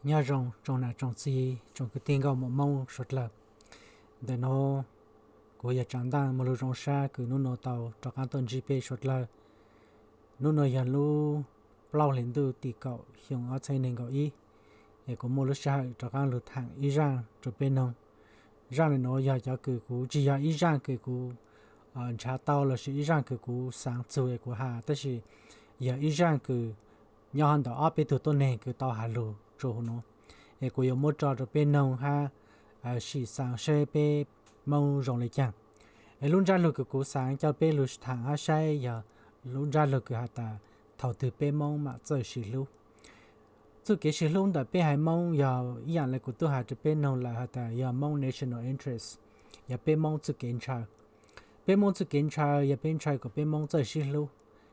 Nyob zoo tsoom nam tsoom txiv tsoom kwv tij nkauj muam Hmoob suav dlawg. Ntawm no kuv yog Tsav Ntaj muaj lub zoo sab kws nub nua tau rov qaab tuaj ntsib peb suav dlawg. Nub nua yog lub plaub hlis ntuj tim kaum xyoo ob txhiab neeg nkaum ib, es kuv muaj lub sij hawm rov qaab lug thaam ib zaaj rua peb noog. Zaaj le nuav yog cov kws kuv tsi yog ib zaaj kws kuv nrhav tau lossis ib zaaj kws kuv xaav txug es kuv has, tab sis yog ib zaaj kws nyob ntawm ob peb tug tuab neeg kws tau has lug rua huv nuav, es kuv yuav muab tso rua peb noog hab sim xaav saib peb Moob zoo le caag. Es lub ntsab lug kws kuv xaav coj peb lug thaam hab saib yog lub ntsab lug kws has tas thaum twg peb Moob maam txawj sib hlub. Txuj kev sib hlub ntawm peb haiv Moob yog ib yaam le kuv tub has rua peb noog lawm has tas yog Moob national interest, yog peb Moob txuj kev ntshaw. Peb Moob txuj kev ntshaw yog peb ntshaw kuas peb Moob txawj sib hlub,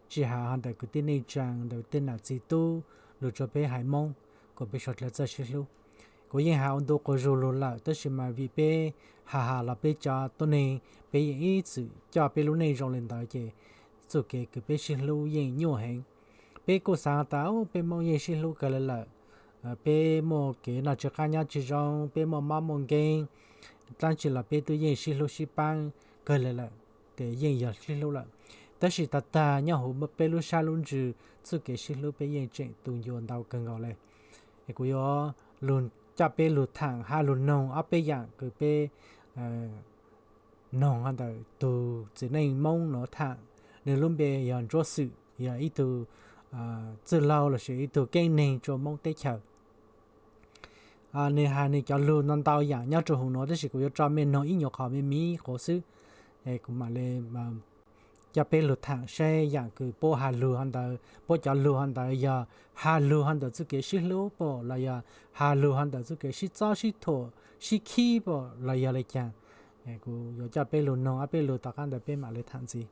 tsi has ho ntawm kwv tij neej tsaa, ntawm tej nam txiv tub, lug rua peb haiv Moob kuas peb suav dlawg txawj sib hlub. Kuv yeej has ua ntu quas zug lug lawm, tab sis mas vim peb has has los peb cov tuab neeg peb yeej ib txwm coj peb lub neej zoo le ntawd ces txuj kev kws peb sib hlub yeej nyuaj heev. Peb kuj xaav tas peb Moob yeej sib hlub kawg le lawm, peb muaj kev noj tsi qab nyob tsi zoo, peb muaj mob muaj nkeeg dlaab tsi los peb tub yeej sib hlub sib paab kawg le lawm, ces yeej yog sib hlub lawm. Tab sis tag tag nyob huv peb lub sab lub ntsws txuj kev sib hlub peb yeej tseem tu ncua ntau kawg nkaus le. Es kuv yuav lug coj peb lug thaam hab lug noog ob peb yaam kws peb noog ho ntawm tug txiv neej Moob nuav thaam, nwg lub npe yog Ntsuab Xwm, yog ib tug txwj laug lossis ib tug keeb neeg rua Moob teb chaws. Nwg has nwg cov lug ntau ntau yaam nyob rua huv nuav, tab sis kuv yuav tso mej noog ib nyuag qhov me miv quav xwb, es kuv maam le coj peb lug thaam saib yaam kws puab has lug ho ntawd, puab cov lug ho ntawd yog has lug ho ntawm txuj kev sib hlub puab los yog has lug ho ntawm txuj kev sib txob sib thuam sib khib puab los yog le caag. Kuv yuav coj peb lug noog ob peb lug, tom qab ntawd peb maam le thaam ntxiv.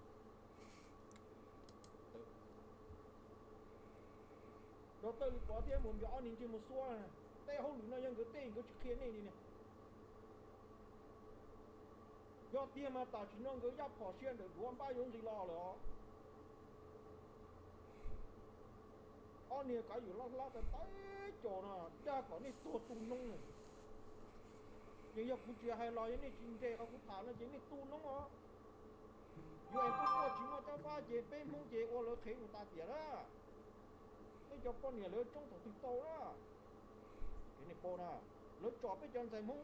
Rau tawj li pov thiab mus nco ob niag ntsej muag xuab, tej hauj lwm no yog nkawd tej, nkawd tsis qhia nej li ne. Yog tiag mas tam sim no nkawd yaj phom siab ntawm duav npab yuav nqis los lawm os. Ob niag kav ywm loj hlob tawv tawv cos no dag kom nej tuag tu noob. Ces yog kuv tsis hais los yog nej tsis ntse qhov kuv tham no ces nej tu noob os. Yus es kuj quaj tsis muaj cov fab ces peb Hmoob ces ua lawv qhev mus tas tiam na. Peb cov poj niam lawv tsoob thaum twg tau na. Ces nej paub na, lawv tsom peb cov ntxhais Hmoob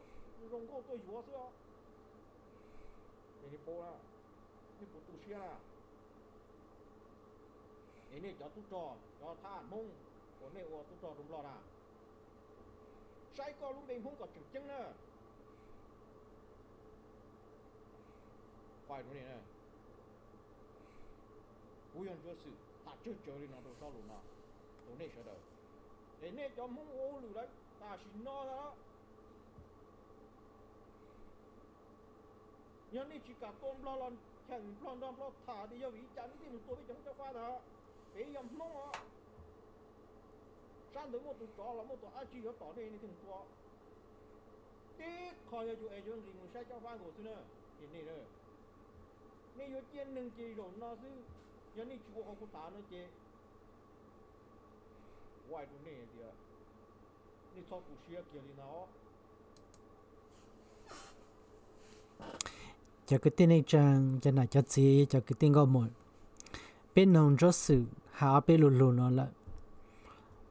zoo nkauj tuaj yuav xwb os. Ces nej paub na, nej puas tu siab na? Es nej cov tub rog, cov thab Hmoob uas nej ua tub rog rau Nplog na, saib koj lub npe Hmoob kom tseem ceeb na. Kuv yog Ntsuab Xwm tham tsawg tsawg li no rau sob lus no rau nej sawv daws. Es nej cov Hmoob ua hauj lwm lawm tam sim no yog nej tsis kam tua Nplog los cheem Nplog nrog Nplog tham tias yog vim li cas nej thiaj mus tua peb cov Hmoob Cob Fab ntag. Peb yog Hmoob os. Sab ntawd muaj tus tsov los muaj tus dab tsi yuav tom nej nej thiaj mus tua. Tib qho yog yus es yuav nqis mus saib Cob Fab nkaus xwb na. Ces nej, nej yuav ciaj neeg ces zaum no xwb. Yog nej tsis ua qhov kuv tham no ces kuv hais rau nej tias nej txhob tu siab kiag li ntag. Cov kwv tij neej tsaa, cov nam cov txiv, cov kwv tij nkauj muam, peb noog Ntsuab Xwm has ob peb lu lug no lawm.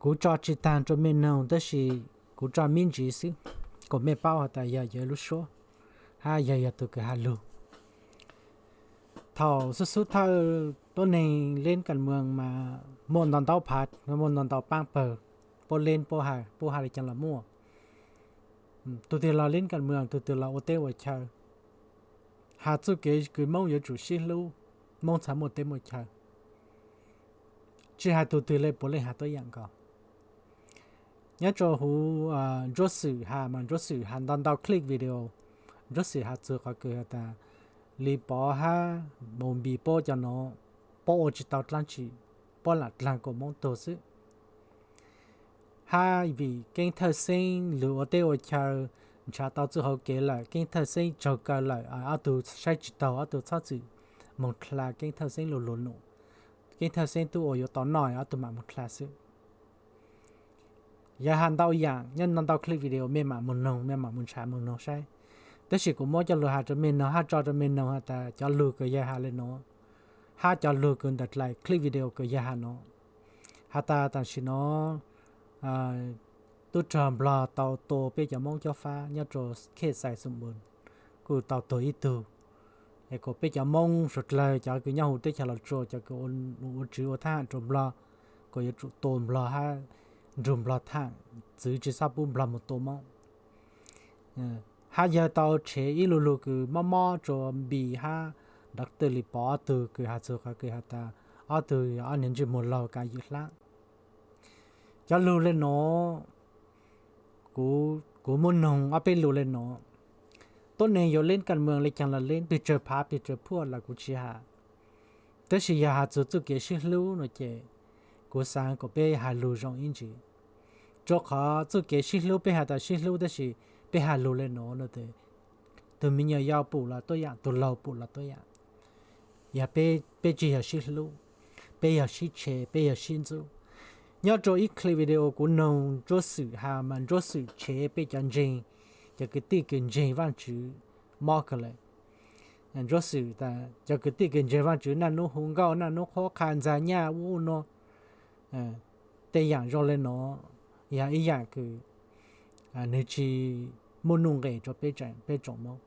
Kuv tso tsis taag rua mej noog tab sis kuv tso me ntsis xwb, kuas mej paub has tas yog cov lub suab hab yog yog tug kws has lug. Thaum xub xub thawj tuab neeg leeb kas moos mas muaj ntau ntau phav, muaj ntau ntau paab pawg, puab leeb puab has, puab has le caag los muaj. Tug twg los leeb kas moos, tug twg los ua teb ua chaw, has txuj kev kws Moob yuav tsum sib hlub, Moob txhad muaj teb muaj chaw. Tsis has tug twg le puav leej has tuab yaam nkaus. Nyob rua huv Ntsuab Xwm has mas Ntsuab Xwm has ntau ntau clip video, Ntsuab Xwm has txug qhov kws has tas Li Pov hab Mus Npis puab cov nuav, puab ua tsis tau dlaab tsi, puab lam dlaag kuas Moob tuag xwb. Hab vim Keeb Thawj Xeeb lug ua teb ua chaw, nrhav tau txuj hauv kev lawm, Keeb Thawj Xeeb tsaug kaw lawm, ob tug saib tsis taug, ob tug txhob txwm moog dlha Keeb Thawj Xeeb lug luag num. Keeb Thawj Xeeb tub ua yuav tau noj, ob tug mam moog dlha xwb. Yawg has ntau yam nyob ntau ntau clip video, mej mam mus noog, mej mam mus ntshav mus noog saib. Tab sis kuv muab coj lug has rau mej noog hab tso rau mej noog has tas cov lug kws yawg has le nuav, hab cov lug kws ntawm dlais clip video kws yawg has nuav, has tas tam sim nuav tub rog Nplog tau tua peb cov Moob Cob Fab nyob rua khej Xais Xoom Npoos, kuj tau tuag ib tug. Es kuas peb cov Moob suav dlawg cov kws nyob huv teb chaws Los Tsuas, cov kws ua tswv ua thaab ham rua Nplog, kuas yuav tsum tua Nplog hab nrug Nplog thaam, txwv tsi xob pub Nplog moog tua Moob. Hab yawg tau tshev ib lu lug kws mob mob rua Npis hab Doctor Lis Pov ob tug kws has txug qhov kws has tas ob tug yog ob niag ntsej muag laug kav yim hlab. Cov lug le nuav, kuv muab noog ob peb lug le nuav. Tuab neeg yuav leb kaj moos le caag los leb, peg tsawg phav peg tsawg phuaj los kuv tsi has. Tab sis yog has txug txuj kev sib hlub nuav ces kuv xaav kuas peb has lug zoo ib ntsis. Rua qhov txuj kev sib hlub peb has tas sib hlub, tab sis peb has lug le nuav no, tug me nyuam yaus pum los tuab yaam, tug laug pum los tuab yaam. Yog peb tsi yog sib hlub, peb yog sib tshev, peb yog sib ntxub. Nyob rua ib clip video kuv noog Ntsuab Xwm has mas Ntsuab Xwm tshev peb cov ntseeg, cov kwv tij kws ntseeg Vaajtswv mob kawg le. Ntsuab Xwm tas cov kwv tij kws ntseeg Vaajtswv naj nub hu nkauj, naj nub qhuab qha ntxag nyaj ub ub nuav. Tej yaam zoo le nuav yog ib yaam kws nwg tsi muaj nuj nqes rua peb tsoom Moob.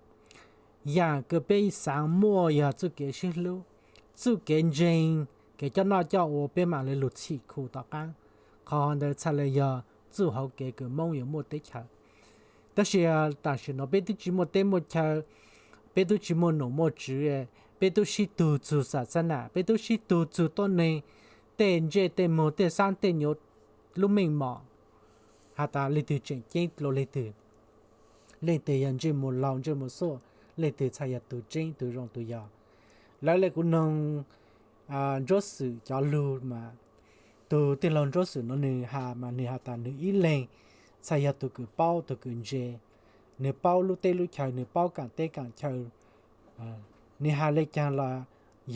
Yaam kws peb xaav muaj yog txuj kev sib hlub, txuj kev ntseeg, kev coj noj coj ua peb mam le lug txhim khu tom qaab. Qhov ntawd txhaj le yog txuj hauv kev kws Moob yuav muaj teb chaws. Tab sis tam sim nuav peb tub tsi muaj teb muaj chaw, peb tub tsi muaj num muaj tswv, peb tub sib tug txug xav xab nam, peb tub sib tug txug tuab neeg tej ntsej tej muag tej xaab tej nyuav lub meej mom, has tas leej twg tseem ceeb dlua leej twg, leej twg yog ntsej muag laug ntsej muag xuaj, leej twg txhaj yog tug tseeb tug zoo tug yog. Lawv le kuv noog Ntsuab Xwm cov lug mas, tug tij laug Ntsuab Xwm nuav nwg has mas nwg has tas nwg ib leeg txhaj yog tug kws paub tug kws ntse, nwg paub lub teb lub chaw, nwg paub kaam teb kaam chaw. Nwg has le caag los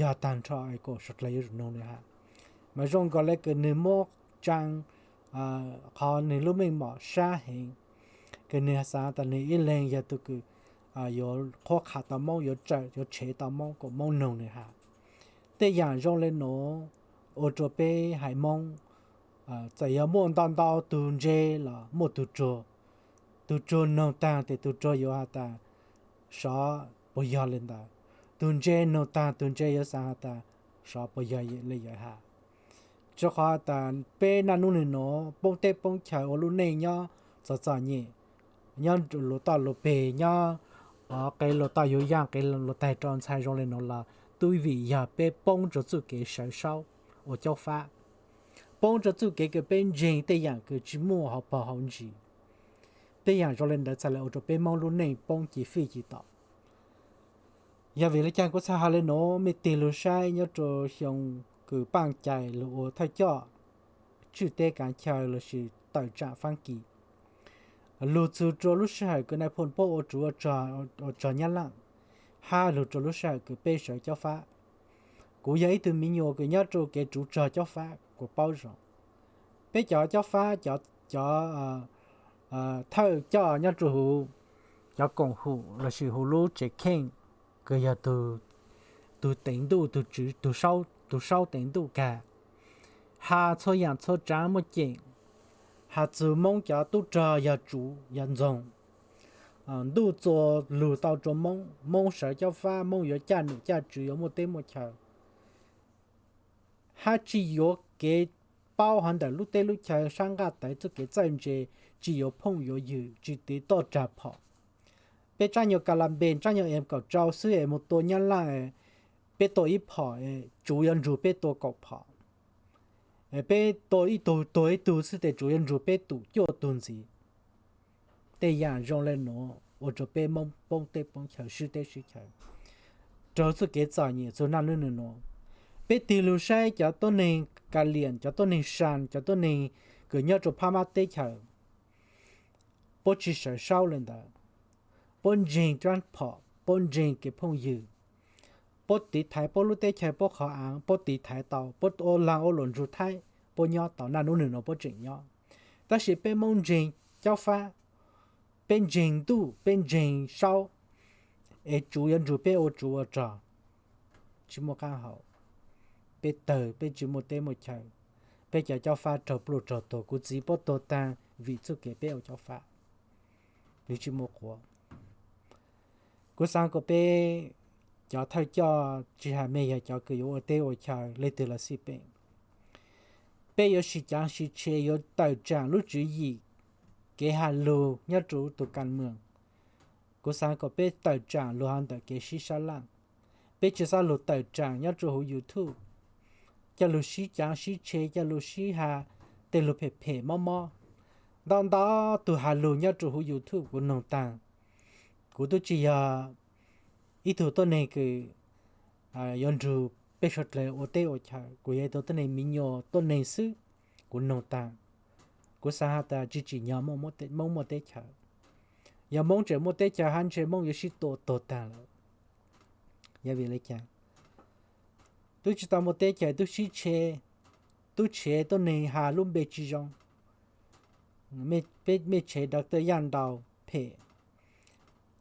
yog taag nrho kuas suav dlawg yuav tsum noog nwg has. Mas zoo nkaus le kws nwg muab tsaa qhov nwg lub meej mom sab heev, kws nwg xaav tas nwg ib leeg yog tug kws yuav qhuab qha tau Moob, yuav tsawm yuav tshev tau Moob kuas Moob noog nwg has. Tej yaam zoo le nuav ua rua peb haiv Moob, txawm yog muaj ntau ntau tug ntse los muaj tug ruag. Tug ruag noog taag tes tug ruag yuav has tas sov puas yog le ntawd. Tug ntse noog taag tug ntse yuav xaav has tas sov puas yog le yawm has. Rua qhov tas peb naj nub nwg nuav poob teb poob chaw ua lub neej nyob txom txom nyem, nyob luas toj luas peg, nyob qev luas toj yuav yaaj, qev luas taig rau ntxhai zoo le nuav los tub vim yog peb poob rua txuj kev sawv saub ua caub fab, poob rua txuj kev kws peb ntseeg tej yaam kws tsi muaj hauv paug hauv ntsis. Tej yaam zoo le ntawd txhaj le ua rua peb Moob lub neej poob ci fij ci tom. Yog vim le caag kuv txhaj has le nuav, mej tig lug saib nyob rua xyoo kws Paaj Cai lug ua thawj coj tswj teb kaav chaw lossis tawm tsaam Faab Kis, lug txug rua lub sij hawm kws Nais Phoo Poob ua tsov Nyab Laaj, hab lug rua lub sij hawm kws peb sawv caub fab. Kuv yog ib tug miv nyuas kws nyob rua kev tsuv tsog caub fab kuv paub zoo. Peb cov caub fab, cov thawj coj nyob rua huv, cov koom hum lossis huv lub tsev kheej, kws yog tug teev ntuj, tug tswv, tug saub teev ntuj kag, has txhua yaam txhua tsaav muaj ceem, has txug Moob cov tub rog yog tsuv yog ntxoog. Ntuj txuas lug tau rua Moob, Moob sawv caub fab, Moob yuav caj num caj tswv, yuav muaj teb muaj chaw, hab tsi yuav kev paub hov ntawm lub teb lub chaw sab nqaj tawv txuj kev txawj ntse, tsi yuav phooj yuav ywg, tsi tiv toj rag phom. Peb tsaab nyuag ka la npe, tsaab nyuag M kaum rau xwb es moog tua Nyab Laaj, peb tua ib phom, tsuv yuav nrug peb tua kaum phom. Peb tua ib tug tuag ib tug xwb tes tsuv yuav nrug peb tum cuaj tug ntxiv. Tej yaam zoo le nuav ua rua peb Moob poob teb poob chaw, sib teb sib chaw, raug txuj kev txom nyem txug naj nub nwg nuav. Peb tig lug saib cov tuab neeg Ka Liam, cov tuab neeg Saa, cov tuab neeg kws nyob rua Phab Mab teb chaws, puab tsi sawv saub le ntawd. Puab ntseeg rab phom, puab ntseeg kev phooj ywg, puab tiv thaiv puab lub teb chaws, puab qhov aav puab tiv thaiv tau, puab ua laag ua luam nrug Thaib, puab nyob tau, naj nub nwg nuav puab tseem nyob. Tab sis peb Hmoob ntseeg cob fab, peb ntseeg ntuj, peb ntseeg saub, es tsuv yuav nrug peb ua tsuv ua rog, tsis muaj qaab hau. Peb tawg, peb tsis muaj teb muaj chaw, peb cov cob fab raug pluj raug tuag, kuv txiv puab tuag taag vim txuj kev peb ua cob fab, nws tsis muaj quav. Kuv xaav kom peb cov thawj coj, tsis has mej yog cov kws yuav ua teb ua chaw leej twg los xij peem, peb yuav sib caav sib tshe, yuav tawm tsaam lub tswv yim kev has lug nyob rua tug kas mwm. Kuv xaav kom peb tawm tsaam lug hov ntawm kev sib sab laj. Peb tsis xob lug tawm tsaam nyob rua huv YouTube coj lug sib caav sib tshe, coj lug sib has tej lug phem phem mob mob. Ntau ntau tug has lug nyob rua huv YouTube kuv noog taag. Kuv tub tsis yog ib tug tuab neeg kws yuav nrug peb suav dlawg ua teb ua chaw, kuv yog ib tug tuab neeg miv nyuas tuab neeg xwb. Kuv noog taag, kuv xaav has tas tsis tsim nyog Moob muaj teb chaws. Yog Moob tseem muaj teb chaws hab ntshe Moob yuav sib tua tuag taag lawm. Yog vim le caag? Tub tsis tau muaj teb chaws, tub sib tshe, tub tshev tuab neeg has lub npe tsis zoo. Mej tshev Doctor Yaj Nraus phem,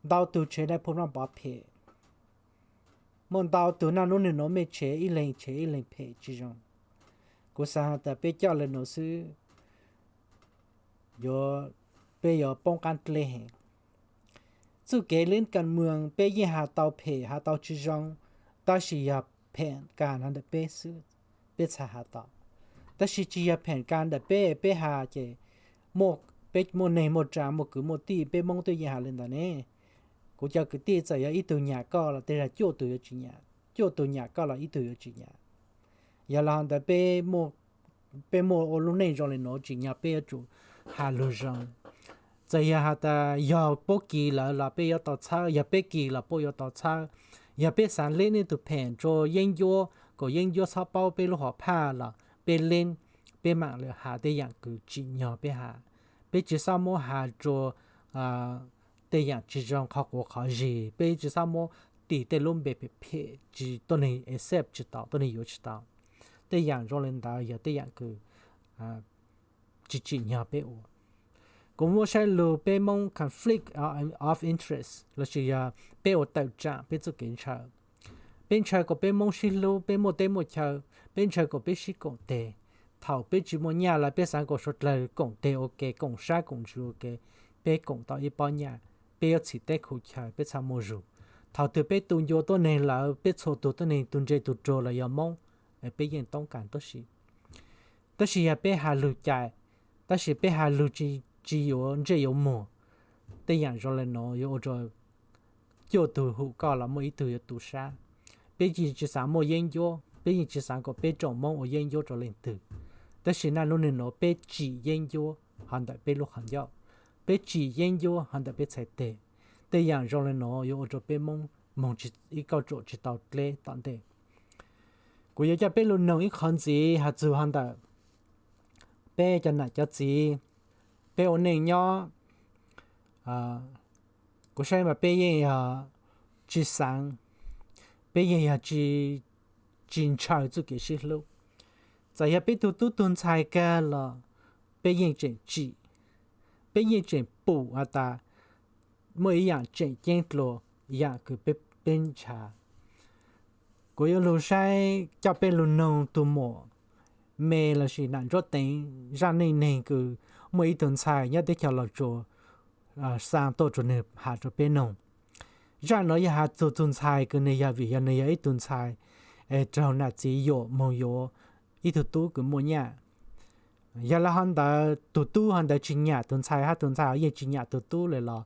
ntau tug tshev Nais Phoo Vaj Pov phem, muaj ntau tug naj nub nwg nuav mej tshev ib leeg tshev ib leeg phem tsis zoo. Kuv xaav has tas peb coj le nuav xwb, yuav, peb yuav poob qaab dleb heev. Txuj kev lib kas mwm peb yeej has tau phem has tau tsis zoo, tab sis yog phem kas hov ntawm peb xwb, peb txhaj has tau. Tab sis tsis yog phem kas ntawm peb, peb has ces peb muaj neeg muaj tsaa muaj kwv muaj tij, peb Moob twb yeej has le ntawd ne. Kuv cov kwv tij txawm yog ib tug nyam koj los tej zag cuaj tug yuav tsis nyam, cuaj tug nyam koj los ib tug yuav tsis nyam. Yog le hov ntawd peb muaj ua lub neej zoo le nuav tsim nyog peb yuav tsum has lug zoo. Txawm yog has tas yog puab kis lawm los peb yuav tau txhawb, yog peb kis los puab yuav tau txhawb. Yog peb xaav lib ib tug phem rua yeeb ncuab kom yeeb ncuab txhob paub peb lub hom phaj los peb lib, peb maam le has tej yaam kws tsim nyog peb has. Peb tsis xob muab has rua tej yaam tsis zoo qhov quav qhov zig, peb tsis xob muab tis tej lub npe phem phem tsis tuab neeg accept tsis tau, tuab neeg yuav tsis tau. Tej yaam zoo le ntawd yog tej yaam kws tsis tsim nyog peb ua. Kuv muab saib lug peb Moob conflict of interest lossis yog peb ua tawm tsaam peb txuj kev ntshaw. Peb ntshaw kom peb Moob sib hlub, peb muaj teb muaj chaw, peb ntshaw kom peb sib koom teg. Thaum peb tsis muaj nyaj los peb xaav kom suav dlawg koom teg ua ke, koom sab koom ntsws ua ke, peb koom tau ib pob nyaj, peb yuav txhim teb khu chaw, peb txhaj muaj zug. Thaum twg peb tu ncua tuab neeg lawm, peb txhua tug tuab neeg tug ntse tug ruag los yog Moob, peb yeej toob kas tuab si. Tab sis yog peb has lug cai, tab sis peb has lug tsis yuav ntsej yuav muag, tej yaam zoo le nuav yuav ua rua cuaj tug hum koj los muaj ib tug yuav tu sab. Peb yeej tsis xaav muaj yeeb ncuab, peb yeej tsis xaav kom peb tsoom Moob ua yeeb ncuab rua leej twg. Tab sis naj lub neej nuav peb tsim yeeb ncuab hov ntawm peb lub qhov ncauj, peb tsim yeeb ncuab hov ntawm peb txhais teg. Tej yaam zoo le nuav yuav ua rua peb Moob moog ib kauj ruam tsis tau dleb tom ntej. Kuv yuav coj peb lug noog ib qhov ntxiv has txug hov ntawm peb cov nam cov txiv, peb ua neej nyob, kuv saib mas peb yeej yog tsis xaav, peb yeej yog tsis ntshaw txuj kev sib hlub. Txawm yog peb tug tub tug ntxhais kag los peb yeej tseem tsim, peb yeej tseem pum has tas muaj ib yaam tseem ceeb dlua yaam kws peb ntshaw. Kuv yuav lug saib coj peb lug noog tug muam me lossis nam Ntsuab Teev zaj neej neeg kws muaj ib tug ntxhais nyob teb chaws Los Tsuas xa tuaj rua nwg has rua peb noog. Zaj nuav yog has txug tug ntxhais kws nwg yog, vim yog nwg yog ib tug ntxhais es raug nam txiv yuam moog yuav ib tug tub kws muaj nyaj. Yog le hov ntawd tug tub hov ntawd tsis nyam tug ntxhais hab tug ntxhais yeej tsis nyam tug tub le los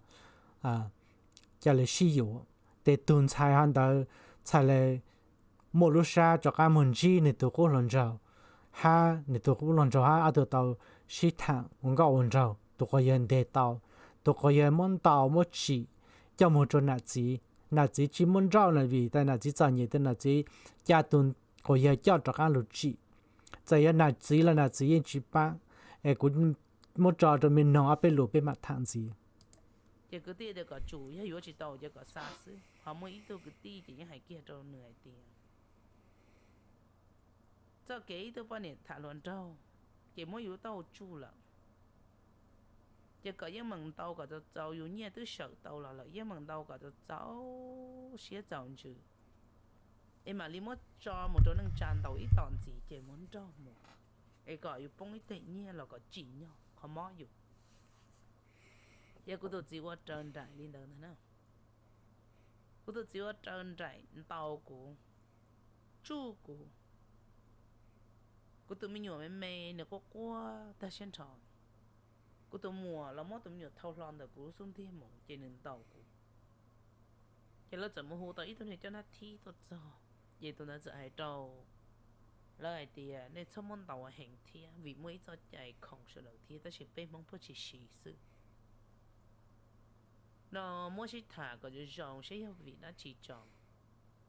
ca le sib yuav. Tes tug ntxhais hov ntawd txhaj le muaj lub sab rov qaab moog ntsib nwg tug qub hluas nraug, hab nwg tug qub hluas nraug hab ob tug tau sib thaam ua nkauj ua nraug. Tug quas yawg nteg tau, tug quas yawg muab ntaus muab tsim coj moog rua nam txiv. Nam txiv tsis muaj nrauj na, vim tas nam txiv txom nyem tas nam txiv ca tug quas yawg coj rov qaab lug tsim. Txawm yog nam txiv los nam txiv yeej tsis paab. Es kuv muab tso rua mej noog ob peb lus peb maam thaam ntxiv. Ces kwv tij tias kom tsum, yog yuav tsis tau ces kom xa xwb. Ho muaj ib tug kwv tij ces yeej hais kiag rau nws hais tias txoj kev ib tug poj niam tham hluas nraug ces muab yus tau tsuj lawm. Ces kom yeej meem ntaus kom txaus txaus, yus nyiaj twb sawm tau los lawm, yeej meem ntaus kom txaus txaus siab txaus ntsws, es mam li muab tso mus rau neej tsa ntaus ib tom ntxiv ces muab nrog mus, es kom yus poob ib teg nyiaj los kom tsim nyog qhov mob yus. Ces kuv tus txiv ua raws nraim li ntawd ntag na. Kuv tus txiv ua raws nraim ntaus kuv, tsuj kuv. Kuv tus me nyuam me me nws quaj quaj tag siab nrho. Kuv tus muam los muab tus me nyuam thau hlo ntawm kuv lub xub ntiag mus ces nws ntaus kuv. Ces lawv txawm mus hu tau ib tug niag coj nab thib tuaj txog, ces tus ntawd txawm hais rau lawv hais tias nej txhob muab ntaus heev thiab, vim muaj ib txoj cai khoom sawv daws thiab, tab sis peb Hmoob puab tsis siv xwb. No muab sib tham kom zoo zoo saib yog vim dab tsi tso.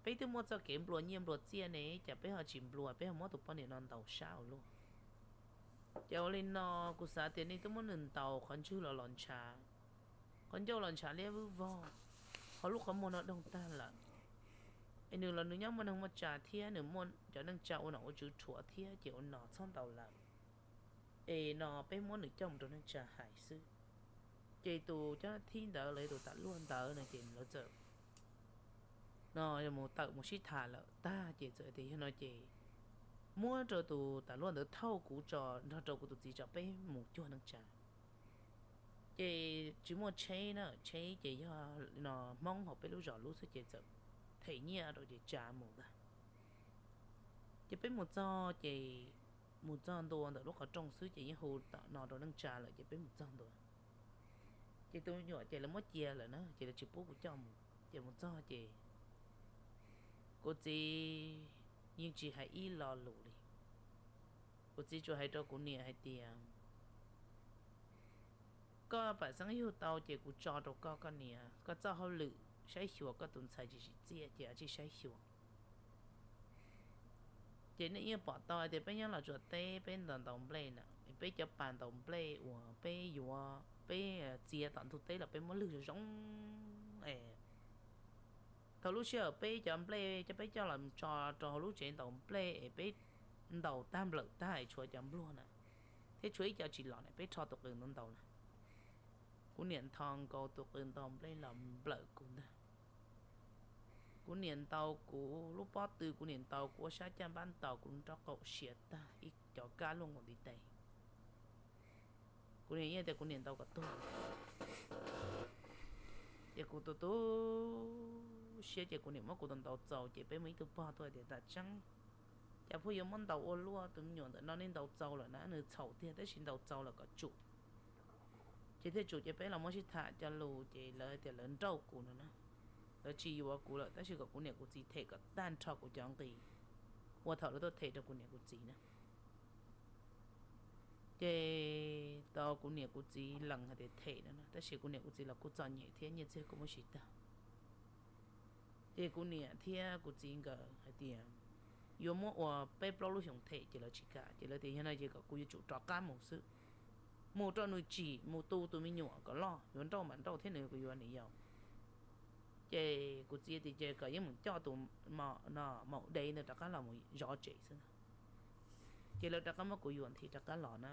Peb twb muaj txoj kev nplua nyiaj nplua txiaj ne, cas peb ho tsis nplua, peb ho muab tus poj niam no ntaus sab ua luaj. Ces ua li no, kuv xav tias nej twb muab nws ntaus qhov ntswg los los ntshav, qhov ncauj los ntshav liab vwj vog, ho lub qhov muag no doog tag lawm. Es nws los nws nyob muaj neeg muaj tsa thiab, nws muaj cov neej tsa ua nom ua tswv rhuav thiab, ces ua no txhob ntaus lawm. Es no peb muab nws coj mus rau neej tsa hais xwb. Ces tus coj nab thib ntawd los yog tus tam luaj ntawd no ces lawv txawm no mus tawm mus sib tham lawm tag ces txawm tias yog no ces muab rau tus tam luaj ntawd thauj kuv tso nrog rau kuv tus txiv tso peb mus cuag neej tsa. Ces tsis muaj tsheb na, tsheb ces yog no Hmoob hauv peb lub zos lub xwb ces txawm them nyiaj rau ces tsa mus ntag. Ces peb mus txog ces mus txog ntua ntawm lub qhov rooj xwb ces yeej hu tom no rau neej tsa lawm ces peb mus txog ntua. Ces tus me nyuam ces lawv muab cia lawm na ces lawv tsis pub kuv coj mus. Ces mus txog ces kuv txiv yeej tsis hais ib lo lus li. Kuv txiv tsuas hais rau kuv niam hais tias, koj pam xeeb yug tau ces kuv tso rau koj, koj niam, koj txoj hauj lwm saib xyuas koj tus ntxhais tsis tsim txiaj ces ua tsis saib xyuas. Ces nej yeej pom tau hais tias peb nyob Los Tsuas teb peb ntaus ntaus nplej na, peb cov pas ntaus nplej uas peb yuav peb txiav tom ntug teb los peb muab lwg zoo zoo es thaum lub sij hawm peb cov nplej coj peb coj los tso rau hauv lub tsev ntaus nplej es peb ntaus tag nplawm tag es tshuav cov npluag na, thiab tshuav ib co tsis los na, peb rho tus qws ntaus ntaus na. Kuv niam nthos nkaus tus qws ntaus nplej los nplawm kuv ntag. Kuv niam ntaus kuv lub pob tw, kuv niam ntaus kuv ua sab caj npab, ntaus kuv rab qaum siav tag ib co kab luaj nkaus ntiv tes. Kuv niam yeej tias kuv niam ntaus kom tuag. Ces kuv tu tu siab ces kuv niam muab kuv ntaus txaus ces peb muaj ib tug pog tuaj tias tam tseeb cas pheej yuav muab ntaus ua luaj, tus me nyuam ntawm no nej ntaus txaus lawm na, nws txhaum tiag tab sis ntaus txaus lawm kom tsum. Ces thiaj tsum ces peb los muab sib tham cov lus ces lawv tias lawv nrauj kuv no na. Lawv tsis yuav kuv lawm tab sis kom kuv niam kuv txiv them kom tag nrho kuv cov nqi uas thaum lawv tuaj them rau kuv niam kuv txiv na. Ces tau kuv niam kuv txiv lees hais tias them no na, tab sis kuv niam kuv txiv los kuj txom nyem thiab nyiaj txiag kuj muab siv tag. Ces kuv niam thiab kuv txiv nkawd hais tias yuav muab ua peb plaub lub xyoos them ces lawv tsis kam, ces lawv tias yog no ces kom kuv yuav tsum rov qab mus xwb, mus rau nws tsim, mus tu tus me nyuam kom loj, yuav nrauj mam nrauj thiab nws kuv yuav nws yau. Ces kuv txiv tias ces kom yeej mus coj tus no maum dev ntawd rov qab los mus zov tsev xwb na. Ces lawv rov qab muab kuv yuam nthi rov qab los na.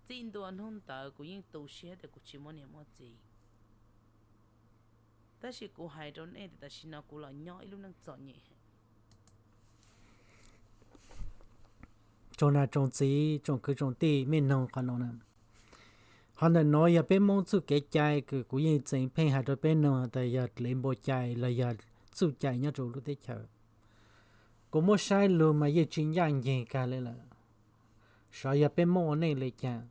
Txij ntua hnub ntawd kuv yeej tu siab tias kuv tsis muaj niam muaj txiv, tab sis kuv hais rau nej tias tam sim no kuv los nyob ib lub neej txom nyem heev. Tsoom nam tsoom txiv tsoom kwv tsoom tij mej noog qhov no na. Qhov ntawm no yog peb Hmoob txuj kev cai kws kuv yeej txeev pheej hais rau peb noog tas yog dlev npua cai los yog txuj cai nyob rau lub teb chaws. Kuv muab saib lug mas yeej tsis ncaj ncees kag li lawm, xyov yog peb Hmoob ua neej li cas.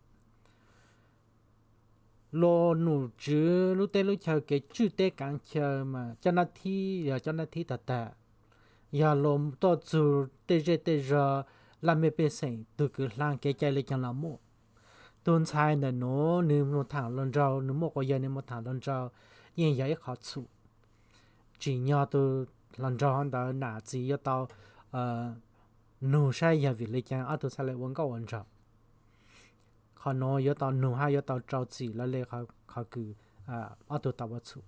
Los nom tswv lub teb lub chaw, kev tswj teb kaav chaw mas coj nab thib yog coj nab thib tag tag, yog los tuaj txug tej zej tej zog, laj mej pej xeem tug kws hla kev cai li caag los muaj. Tug ntxhais ntawm nuav nwg moog thaam hluas nraug, nwg muaj quas yawg nwg moog thaam hluas nraug, yeej yog ib qhov txhum. Tsim nyog tug hluas nraug ntawd nam txiv yuav tau nug saib yog vim le caag ob tug txhaj le ua nkauj ua nraug. Qhov nuav yuav tau nug hab yuav tau rau txim lawv le qhov kws ob tug tau ua txhum.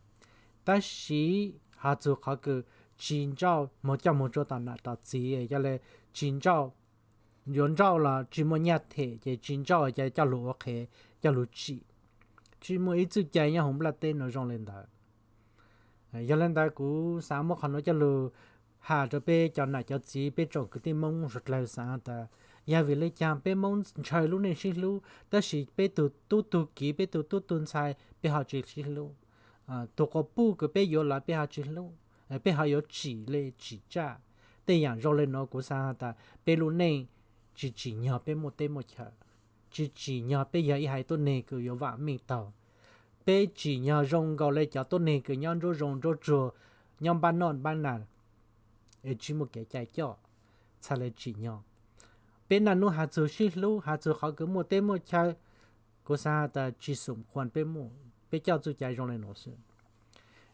Tab sis hos txug qhov kws tsis ntsauj moog coj moog tsua tom nam tom txiv, yog le tsis ntsauj yuav nrauj los tsis muaj nyaj them ces tsis nrauj ces coj lug ua qhev, coj lug tsim. Tsis muaj ib txuj cai nyob huv nplaj teb no zoo le ntawd. Yog le ntawd kuv xaav muab qhov nuav coj lug has rua peb cov nam cov txiv, peb tsoom kwv tij Moob suav dlawg xaav tas, yog vim le caag peb Moob ntshaw lub neej sib hlub tab sis peb tug tub tug kiv, peb tug tub tug ntxhais peb ho tsis sib hlub? Tug quas puj kws peb yuav los peb ho tsis hlub, peb ho yuav tsim le tsim tsaj? Tej yaam zoo le nuav kuv xaav has tas peb lub neej tsis tsim nyog peb muaj teb muaj chaw, tsis tsim nyog peb yog ib haiv tuab neeg kws yuav vaam meej taug. Peb tsim nyog zoo nkaus le cov tuab neeg kws nyob nruab zoov nruab tsuag, nyob npab noj npab nag, es tsis muaj kev cai coj, txhaj le tsim nyog. Peb naj nub has txug sib hlub, has txug qhov kws muaj teb muaj chaw, kuv xaav has tas tsis xum khuam peb muaj, peb coj txuj cai zoo le nuav xwb.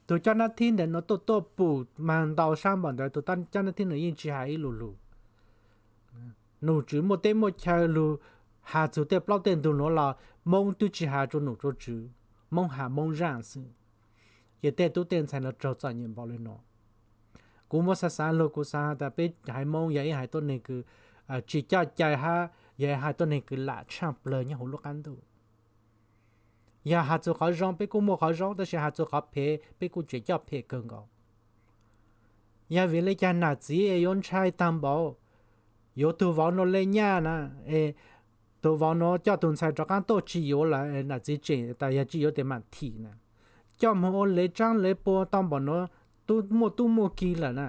Tug coj nab thib ntawm nuav tuaj tuaj pum mas ntau sab npaum ntawd, tug coj nab thib nuav yeej tsis has ib lu lug. Num tswv muaj teb muaj chaw lug has txug tej plaub tej ntug nuav los Moob twb tsis has rua num rua tswv, Moob has Moob zaaj xwb. Ces tej tub tej ntxhais nuav raug txom nyem npaum le nuav. Kuv muab xaav xaav lug kuv xaav has tas peb haiv Moob yog ib haiv tuab neeg kws tsis coj cai hab yog ib haiv tuab neeg kws lam tshaaj plawg nyob huv lub qab ntuj. Yog has txug qhov zoo peb kuj muaj qhov zoo, tab sis has txug qhov phem peb kuj tseem coj phem kawg nkaus. Yog vim le caag nam txiv es yuav ntshai taag npaum, yuav tug vauv nuav le nyaj na, es tug vauv nuav coj tug ntxhais rov qaab tuaj tsis yuav lawm, nam txiv tseem tas yog tsis yuav tes maam thim na, coj moog ua lev tsaab lev pua tau npaum nuav, tub muaj tub muaj ki lawm na,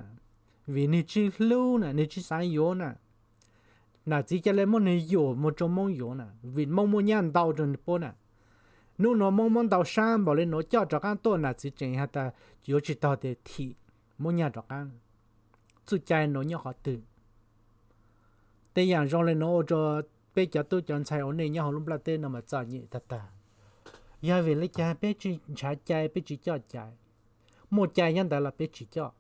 vim nwg tsis hlub na, nwg tsis xaav yuav na. Nam txiv ca le muab nwg yuam moog rua Moob yuav na, vim Moob muaj nyaj ntau rua nwg puab na. Nub nuav Moob muab ntau sab npaum le nuav coj rov qaab tuaj, nam txiv tseem has tas yuav tsis taug tes thim muab nyaj rov qaab. Txuj cai nuav nyob qhov twg? Tej yaam zoo le nuav ua rua peb cov tub cov ntxhais ua neej nyob huv lub nplaj teb no mas txom nyem tag tag. Yog vim le caag peb tsis ntshaw cai, peb tsis coj cai? Muaj cai nyob ntawd los peb tsis coj.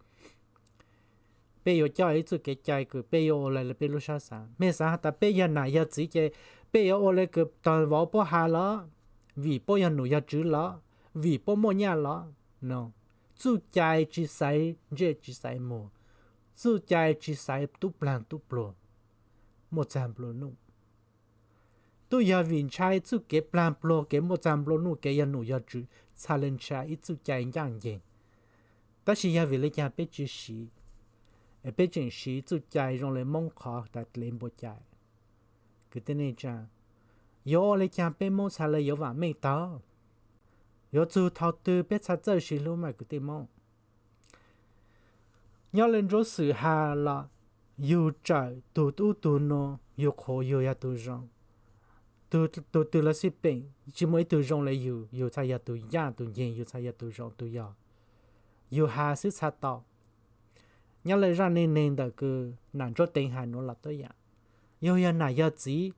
Peb yuav coj ib txuj kev cai kws peb yuav ua le peb lub sab xaav. Mej xaav has tas peb yog nam yog txiv ces peb yuav ua le kws tug vauv puab has los, vim puab yog num yog tswv los, vim puab muaj nyaj los. Txuj cai tsis xaiv ntsej tsis xaiv muag, txuj cai tsis xaiv tub plaag tub pluag, muaj txag nplua nuj. Tub yog vim ntshai txuj kev plaag pluag, kev muaj txag nplua nuj, kev yog num yog tswv, txhaj le ntshai ib txuj cai ncaaj nceeg. Tab sis yog vim le caag peb tsis siv, es peb tseem siv txuj cai zoo le Moob qhov tas le npua cai? Kwv tij neej tsaa, yuav ua le caag peb Moob txhaj le yuav vaam meej taug? Yuav txug thaum twg peb txhaj txawj sib hlub mas kwv tij Moob? Nyob le nruab xwm has los, yug tsawm tug ub tug nuav, yug qhuav yug yog tug zoo. Tug twg los xij peem, tsis muaj ib tug zoo le yug, yug txhaj yog tug ncaaj tug nceeg, yug txhaj yog tug zoo tug yog. Yug has xwb txhaj tau. Nyob le zaaj neeg neeg ntawm kws nam Ntsuab Teev has nuav los tuab yaam, yug yog nam yog txiv,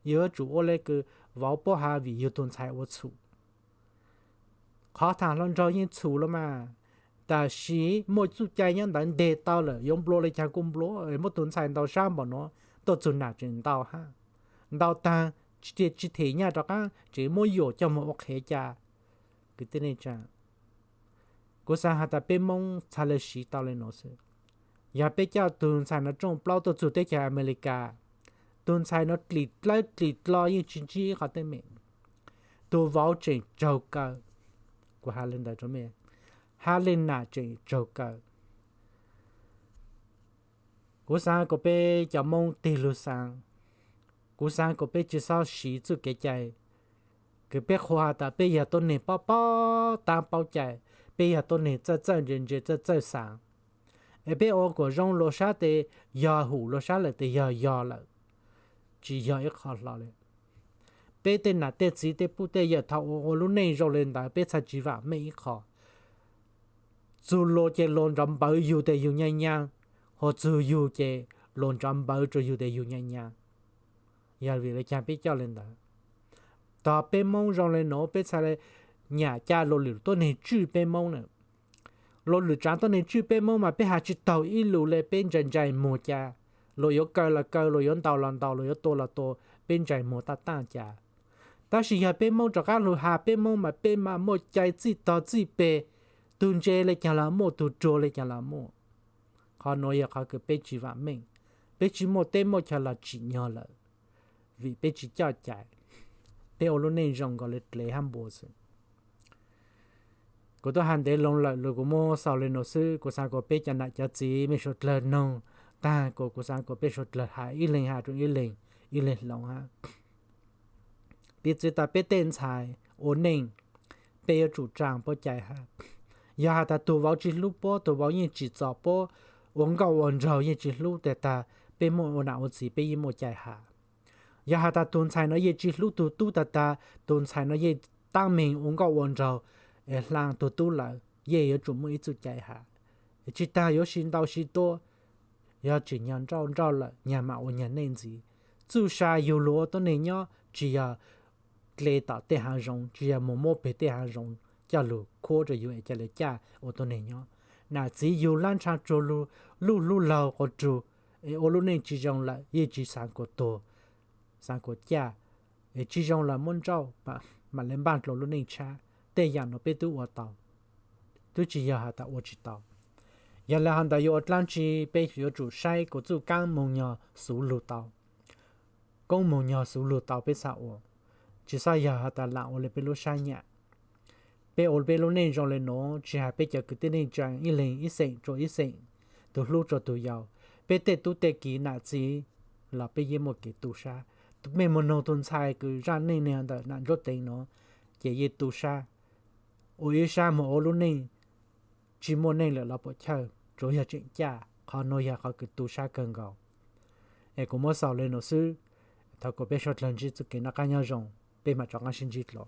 yug yuav tsum ua le kws vauv puab has vim yug tug ntxhais ua txhum. Qhov thaam hluas nraug yeej txhum los mas, tab sis muaj txuj cai nyob ntawd nteg tau lawm, yuav nplua le caag kuj nplua, muab tug ntxhais ntaus sab npaum nuav tuaj txug nam tseem ntaus hab. Ntaus taag tsis them nyaj rov qaab tseem muab yuam coj moog ua qhev cas. Kwv tij neej tsaa, kuv xaav has tas peb Moob txhaj le siv tau le nuav xwb. Yog peb coj tug ntxhais nuav rooj plaub tuaj txug teb chaws Amelikas, tug ntxhais nuav dlim dlawb dlim dlo yeej tsis ntsib ib qho teeb meem. Tug vauv tseem tsaug kaw, kuv has le ntawd rua mej, hab le nam tseem tsaug kaw. Kuv xaav kom peb cov Moob tig lug xaav. Kuv xaav kom peb tsis xob siv txuj kev cai kws peb qhuas has tas peb yog tuab neeg paub paub taab paub cai, peb yog tuab neeg txawj txawj ntse ntse txawj txawj xaav, es peb ua kuas zoo luas sab tes yog, hum luas sab lawm tes yog yog lawm. Tsis yog ib qho hlo le. Peb tej nam tej txiv tej puj tej yawm thaum ua ua lub neej zoo le ntawd peb txhaj tsis vaam meej ib qho. Txug luas ces luas nrov npawv yug tes yug nyaj nyaj, ho txug yug ces luas nrov npawv rua yug tes yug nyaj nyaj. Yog vim le caag peb coj le ntawd? Tog peb Moob zoo le nuav peb txhaj le nyam ca luas lwm tuab neeg tswj peb Moob na. Luas lwm tsaav tuab neeg tswj peb Moob mas peb has tsis taug ib lus le, peb ntsais ntsais muag cas. Luas yuav kaw los kaw, luas yuav ntaus los ntaus, luas yuav tua los tua, peb ntsais muag taaj taaj cas. Tab sis yog peb Moob rov qab lug has peb Moob mas peb mam muaj cai txij tog txij peg, tug ntse le caag los muaj, tug ruag le caag los muaj. Qhov nuav yog qhov kws peb tsis vaam meej. Peb tsis muaj teb muaj chaw los tsim nyog lawm, vim peb tsis coj cai. Peb ua lub neej zoo nkaus li dlev hab npua xwb. Kuv tub has ntev loo lawm, lus kuv muab xaus li nuav xwb. Kuv xaav kuas peb cov nam cov txiv mej suav dlawg noog taag kuas kuv xaav kuas peb suav dlawg has ib leeg has rua ib leeg, ib leeg hloov hab. Piv txwv tas peb tej ntxhais ua neej, peb yuav tsum tsaa puab cai has. Yog has tas tug vauv tsis hlub puab, tug vauv yeej tsim txom puab, ua nkauj ua nraug yeej tsis hlub, tes tas peb muaj ua nam ua txiv peb yeej muaj cai has. Yog has tas tug ntxhais no yeej tsis hlub tug tub, tas tas tug ntxhais no yeej taab meeg ua nkauj ua nraug es hlaa tug tub lawm, yeej yuav tsum muaj ib txuj cai has. Tsis tas yuav sib ntau sib tuab, yog tsim nyog nrauj nrauj lawm nyag mam ua nyag neej ntxiv. Txuj sa yug lug ua tuab neeg nyob tsis yog dle tom tej haav zoov, tsis yog moog muab peg tej haav zoov coj lug khuab rua yug es ca le caj ua tuab neeg nyob. Nam txiv yug lab ntsha tsuag lug, luj hlub laug quas rug, es ua lub neej tsis zoo lawm yeej tsis xaav kuas tuag, xaav kuas caj, es tsis zoo lawm muab nrauj, mam le npaj dlua lub neej tshab. Tej yaam nuav peb tub ua tau, tub tsis yog has tas ua tsis tau. Yog le has ntawd yuav ua dlaab tsi, peb yuav tsum saib kuas txuj kaab moog nyog xuv lug tau, koob moog nyog xuv lug tau peb xaav ua, tsis xob yog has tas lam ua le peb lub sab nyam. Peb ua peb lub neej zoo le nuav, tsis has peb cov kwv tij neej tsaa ib leeg ib xeem rua ib xeem, tug hlub rua tug yau, peb tej tub tej kiv nam txiv los peb yeej muaj kev tu sab. Mej moog noog tug ntxhais kws zaaj neej ntawm nam ntsuab teev nuav, ces yeej tu sab, ua ib sab moog ua lub neej tsis muaj neej lawm los puam chawj, tsuav yog tseem caj. Qhov nuav yog qhov kws tu sab kawg nkaus. Es kuv muab xaus le nuav xwb, thov kuas peb suav dlawg ntsib txuj kev noj qaab nyob zoo, peb mam rov qaab sib ntsib dlua.